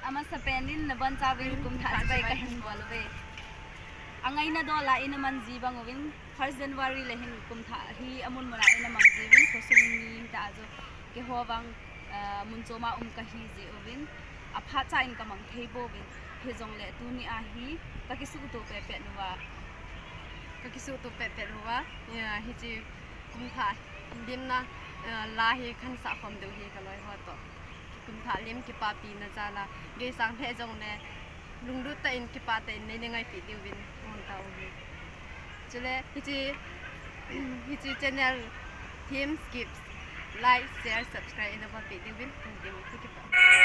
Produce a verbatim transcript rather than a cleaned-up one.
Amasapen in nabonchauvin kumthah chibai kahin bol uve. Angaina dola ina man ji bang uvin, first January le hin kumthah hi amun muna ina man ji uvin, khosung mi ta jo. Keiho vang, ah, mun choma um kahi ji uvin, aphat cha in kamang thei bouvin, hijongle tuni a hi kakisuhto pehpeh uva. Kakisuhto pehpeh uva, ya, hiche kumthah limna, ah, la hi kahin sah khom diu hi kaloi ho toh. Kumthah lim kipapina jal a, geisang lheh jongle, lunglut tah in kipah tah in neina ngaipeh diuvin hung tao uve. Chule, hiche, hiche channel Thim Skips, like, share, subscribe ina bolpeh diuvin hung tao uve. Kipah.